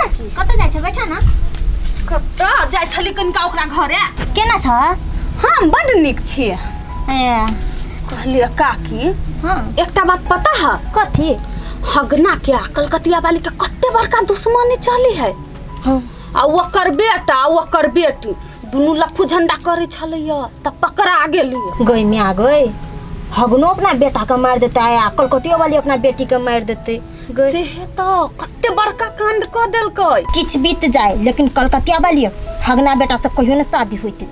काकी कतऽ जाइ छै बैठा ना कतऽ जाइ छली कनिका ओकरा घरे केना छ हम बड्ड नीक छियै ए कहलियै काकी हाँ एकटा बात पता है कथी हगना के आ कलकतिया वाली के कते बड़का दुश्मनी चली है हाँ आ ओकर बेटा आ ओकर बेटी दुनू लफू झंडा करै छलैया तऽ पकड़ा गेली गई में आ गई हगनो अपना बेटा के मार देता है आ कलकतियो वाली अपना बेटी के मार देते गई से तऽ कते बड़का कांड कऽ देलकै किछ बीत जाए लेकिन कलकतिया वाली हगना बेटा से कहियो न शादी होते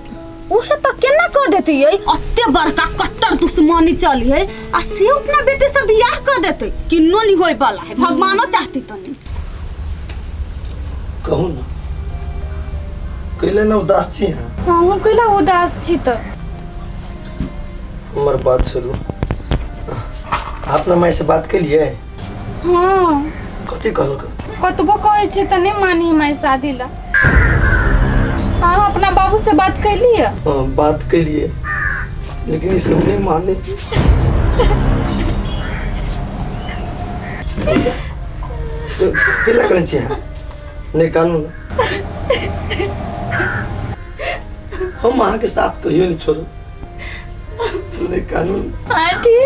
उहे तऽ केना कऽ देतियै अते बड़का कट्टर दुश्मनी चली है आ से अपना बेटे से बियाह कऽ देतै किन्नो नहीं होय वाला है भगवानो चाहती तनी कहू ने कैले ने उदास छी अहाँ अहूँ कैला उदास छी तऽ हमर बात छोड़ू अपना माय से बात केलिए हाँ कथी कहलक कतबो कहै छी तऽ नहि मानी माय शादी ला अहाँ अपना बाबू से बात कैलियै हाँ, बात केलिए लेकिन ई सब नहीं माने ऐसा कैला करै छी अहाँ नहि कानू ने हम अहाँके साथ कहियो नहि छोड़ब नहि कानू ने। आंटी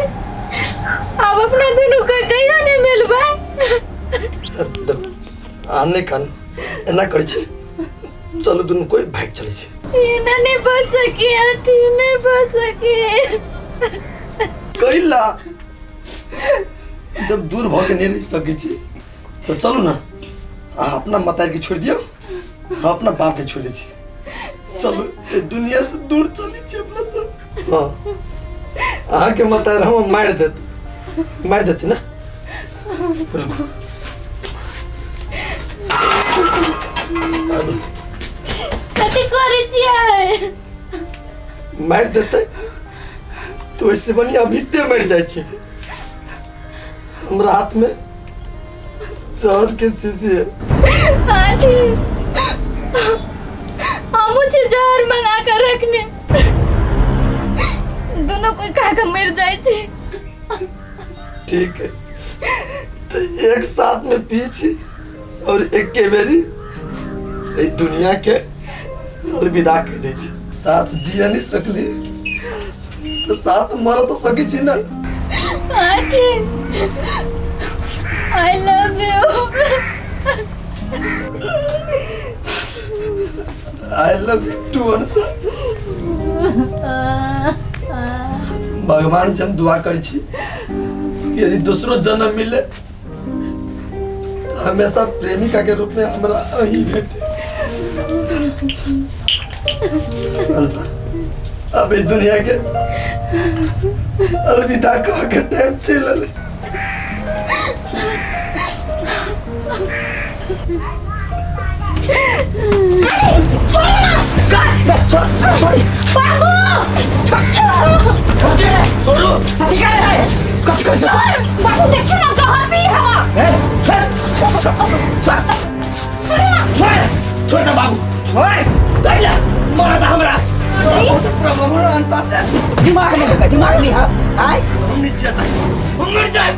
आब अपना दुनू के कहियो नहीं मिलबै देखू अहाँ नहि कानू एना करै छी चलू दुनू कोइ भागि चलै छी एना नहीं बच सकी आंटी नहीं बच सकी कैला जब दूर भऽ के नहि रहि सकै छी तऽ चलू ने अहाँ अपना मतारिके छोड़ि दियौ हम अपना बापके छोड़ि दै छी चलू ए दुनिया से दूर चली छी अपना सब हाँ अहाँके मतारि हम मारि देत मारि देती ना रुकू कथी करै छियै मारि देतै तऽ ओहिसँ बढ़िआँ अभिते मरि जाइ छी हमरा हाथमे जहर के शीशी है आंटी हमहूँ छी जहर मंगा कर रखने दोनों कोई खा के मर जाए छी ठीक है तो एक साथ में पी छी और एक के बेरी ई दुनिया के अलविदा कह दै छी साथ जिया नहीं सकली तो साथ मर तो सकी छी ना aunty I love you I love you too Ansha भगवान से हम दुआ करै छी कि यदि दूसरो जन्म मिले तो हमेशा प्रेमिका के रूप में हमरा अही भेटे अंशा अब इस दुनिया के अलविदा कह के टाइम चल अलै। बाबू देखियो ना जहर पी हवा छोड़ दे बाबू छोड़ दे मारा दा हमरा बहुत प्रॉब्लम हो अंशा से दिमाग नहीं होगा दिमाग नहीं है आय हम नहीं जिया चाहै छी हम मर जाए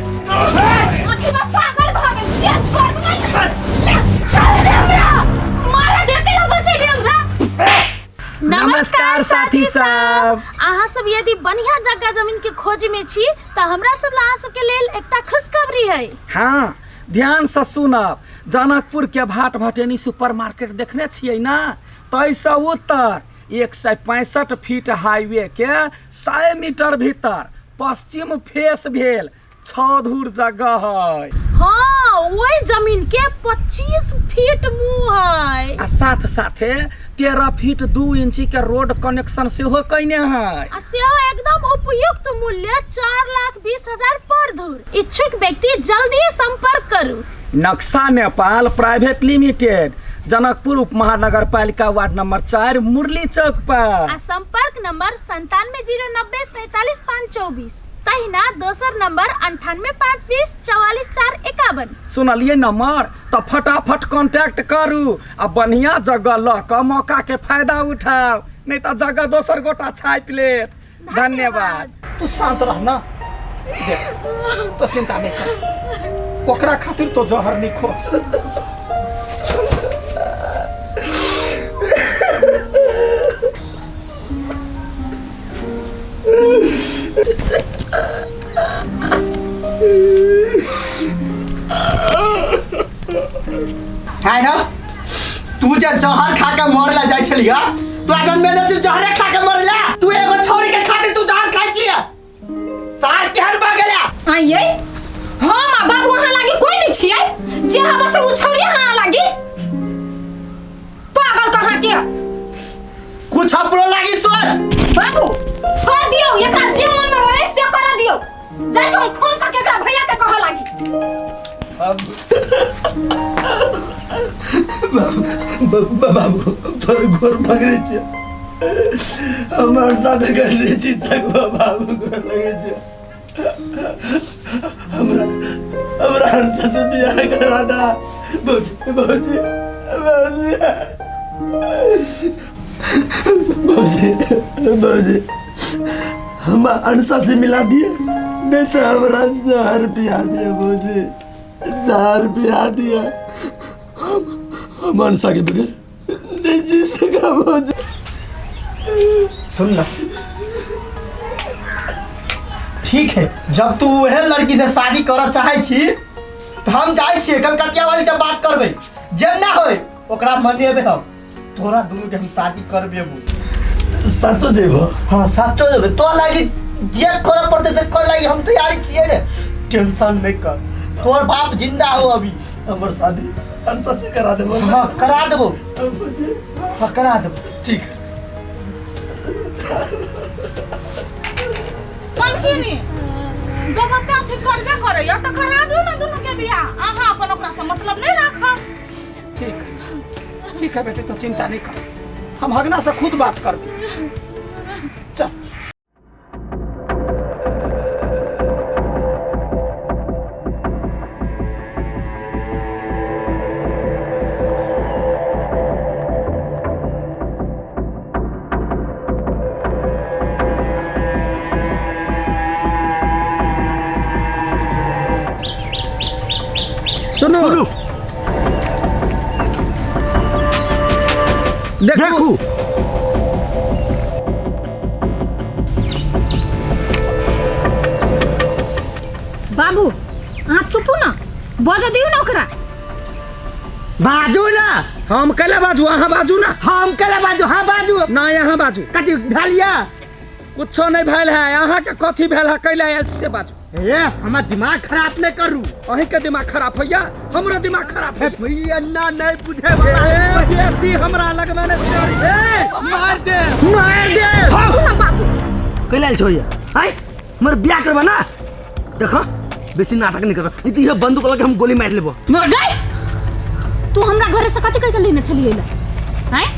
आखिर में पागल भ गेल छियै छोड़ ना छोड़ दे हमरा मारा दे के बचेली हमरा नमस्कार साथी सब अहाँ सब यदि बढ़िया जगह जमीन के खोज में छी तऽ हमरा सब ला अहाँ सबके लेल एकटा खुशखबरी है हाँ ध्यान से सुनब जनकपुर के भाट भटेनी सुपर मार्केट देखने छियै ना ताहिसँ उत्तर 165 फीट हाईवे के 100 मीटर भीतर पश्चिम फेस भेल 6 धूर जगह है हाँ वही जमीन के 25 फीट मुँह है आ साथ साथे 13 फीट 2 इंची के रोड कनेक्शन सेहो कयने है आ सेहो एकदम उपयुक्त मूल्य 4,20,000 पर धूर। इच्छुक व्यक्ति जल्दी संपर्क करू। नक्शा नेपाल प्राइवेट लिमिटेड जनकपुर उप महानगरपालिका वार्ड नंबर 4 मुरली चौक पर आ संपर्क नंबर 97 090 47 5 24 तहिना दोसर नंबर 98 5 20 44 4 51। सुनलियै नंबर तऽ फटाफट कॉन्टैक्ट करू आ बढ़िया जगह लऽ कऽ मौका के फायदा उठाउ नहीं तऽ जगह दोसर गोटा छापि लेत धन्यवाद तू शांत रह ना देख तो चिंता नहीं कर ओकरा खातिर तो जहर नहीं खो तू जे जहर खा के मरला जाइ छलिया, तोरा जन मेले तू जहरे खा के मरला। तू एगो छौरी के खातिर तू जहर खाइ छिया, तार केहन भऽ गेला? आइए हम आ बाबू अहाँ लागी कोई नहीं छियै, जे हवा से उ छौरी अहाँ लागी पागल कहाँ के। कुछ अपनो लागी सोच। बाबू छोड़ दियो, एकरा जे मन में होए से कर दियो। जाइ हम फोन करके एकरा भैया के कह लागी। बाबू तोर गोर पकड़े छियै, हमर साथे कर रे छी सगवा। बाबू गोर लगे छियै, हमरा हमरा हंसा से बियाह करा दा। बाबूजी बाबूजी बाबूजी बाबूजी बाबूजी हम अनसा से मिला दिए, नहीं तो हमरा जहर पिया दिए। बाबूजी जहर पिया दिए, हम अनसा के बगैर नहीं जी सका। बाबूजी सुन ना, ठीक है, जब तू वह लड़की से शादी करऽ चाहै छी तो हम जाइ छियै कलकतिया वाली से बात करबै, जे ना होय ओकरा मनेबै हम। तोरा दुनू के हम शादी करबेबो। साचो जेबो? हाँ साचो जेबै। तोरा लागी जे करऽ पड़तै से कर लागी हम तैयारी छियै ने, टेंशन नहीं कर। तोर बाप जिंदा हो अभी। हमर शादी अनसा से करा देबो? हाँ करा देबो। हाँ करा देबो। ठीक है। मलकिनी जब अते अथी करबे करैया त करा दियौ ना दुनू के बियाह। अहाँ अपन ओकरा से मतलब नहीं राखब। ठीक है ठीक है बेटी, तो चिंता नहीं कर, हम हगना से खुद बात करबे। चल सुनो सुनो देखू। बाबू अहाँ चुपू ना, बजा दियौ ना ओकरा। बाजू ना। हम कैला बाजू? अहाँ बाजू ना। हम कैला बाजू? हाँ बाजू ना, यहाँ बाजू। कथी भेल या? कुछो नहीं भेल है। अहाँ के कथी भेल है? कैला आयल से बाजू। ए हमर दिमाग खराब नहीं करू। अहीं के दिमाग खराब होइया? हमरो दिमाग खराब है भैया। ना नहीं बुझे वाला। ए बेसी हमरा लगमे नहीं चढ़ी। ए मार दे मार दे। ना बाबू कैला आयल छौ? आइ हमर बियाह करबा ना? देखो बेसी नाटक नहीं कर, नहीं तो यह बंदूक लगे हम गोली मार लेबो। गई तू हमरा घरे से कथी कह के लेने छलियै ला? हैं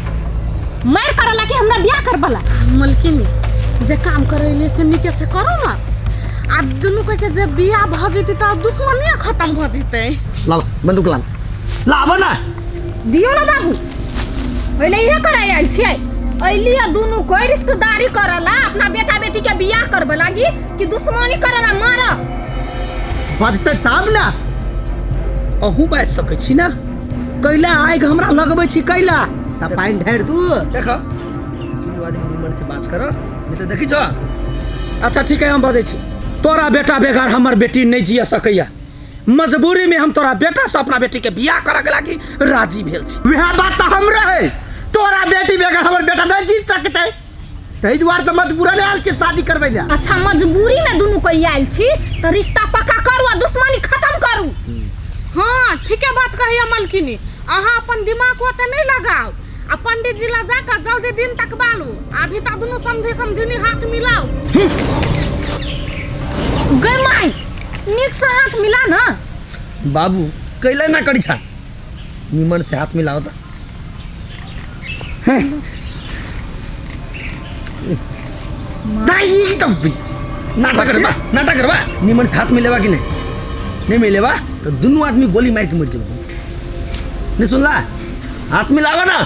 मार करला कि हमरा बियाह करबला? मलकिनी जे काम करैले से नीके से करू ना। आ दुनू के जे बियाह भ जेतै त दुश्मनिया खत्म भ जेतै। लाब बंदूक लाब, लाब ना। दियौ ना बाबू, पहिले इहे करै आयल छियै। अइली आ दुनू कोई रिश्तेदारी करला अपना बेटा बेटी के बियाह करबे लागी कि दुश्मनी करला? मार बजतै तब ना। अहूँ बाजि सकै छी ना? कैला आगि हमरा लगबै छी कैला? त पानि ढारि दू। देखो दुनू आदमी निमन से बात कर, नहीं तो देखी छो। अच्छा ठीक है, हम बजै छी। तोरा बेटा बेगर हमर बेटी नहीं जिया सकैया। मजबूरी में हम तोरा बेटा से अपना बेटी के बियाह करे के लागी राजी भेल छी। वएह बात त हमरो है, तोरा बेटी बेगर हमर बेटा नहीं जी सकतै, ताहि दुआरे त मजबूरन आयल छी शादी करबै ला। अच्छा मजबूरी में दुनू कोई आयल छी त रिश्ता पक्का करू आ दुश्मनी खत्म करू। हाँ ठीके बात कहिया मलकिनी, अहाँ अपन दिमाग ओते नहीं लगाओ आ पंडित जी ला जाकर जल्दी दिन तक बालू। अभी तक दुनू समझी समझिनी हाथ मिलाओ। गई माई नीक से हाथ मिला ना। बाबू कैला ना करी छा, निमन से हाथ मिलाओ त। नाटक करबा, नाटक करबा। निमन से हाथ मिलेबा कि नहीं? नहीं मिलेबा तो दुनू आदमी गोली मार के मर जेबो। नहीं सुनला? हाथ मिलावा ना।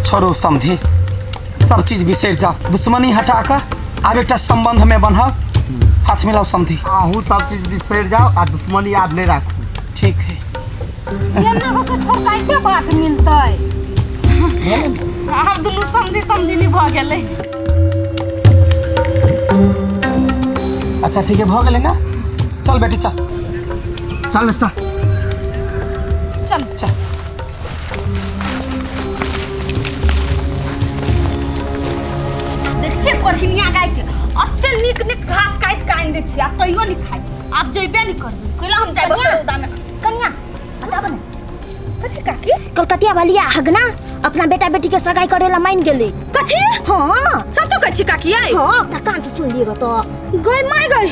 छोड़ो समझी, सब चीज बिसरि जाओ, दुश्मनी हटा कर आब एकटा संबंध में बन्हाओ। हाथ मिलाओ समझी। अहूँ सब चीज बिसरि जाओ आ दुश्मनी आब नहीं राखू। ठीक है। एना होके थोड़काइते बात मिलतै। आब दुनू समझी समझिनी भऽ गेलै। अच्छा ठीक है, भऽ गेलै ना? चल बेटी चल। चल चल। चल चल। देख छियै कोरहिनिया गाय के अते नीक नीक घास काटि के आनि दै छियै आ तैयो नहि खाइ। आब जइबे नहि करबै, कैला हम जाइब रौदा में। कनिया बताब ने। कथी काकी? कलकतिया वाली हगना अपना बेटा बेटी के सगाई करेला मान गेलै। कथी? हाँ। सचो कहै छी काकी यै? हाँ, अपना कान से सुन लिएगा तो। गई my गई,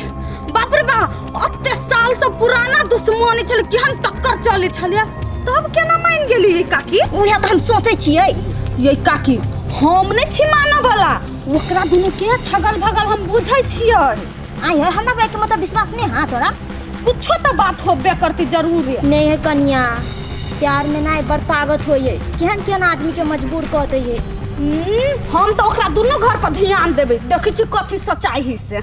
बाप रे बा, अते साल से पुराना दुश्मनी छलै, केहन टक्कर चलै छलै, तब केना मान गेली यै काकी? उहे तऽ हम सोचै छियै। यै काकी हम नहि छी मानऽ वाला, ओकरा दुनू के छगल भगल हम बुझै छियै। आइ है हमरा के मतलब विश्वास नहीं हाँ तोरा? कुछो तऽ बात होबे करती जरूर। नहीं है कनिया, प्यार में ना बड़ ताकत होइए, केहन केहन आदमी के मजबूर कऽ दै है। हम तऽ ओकरा दुनू घर पर ध्यान देबै, देखै छी कथी सच्चाई है से।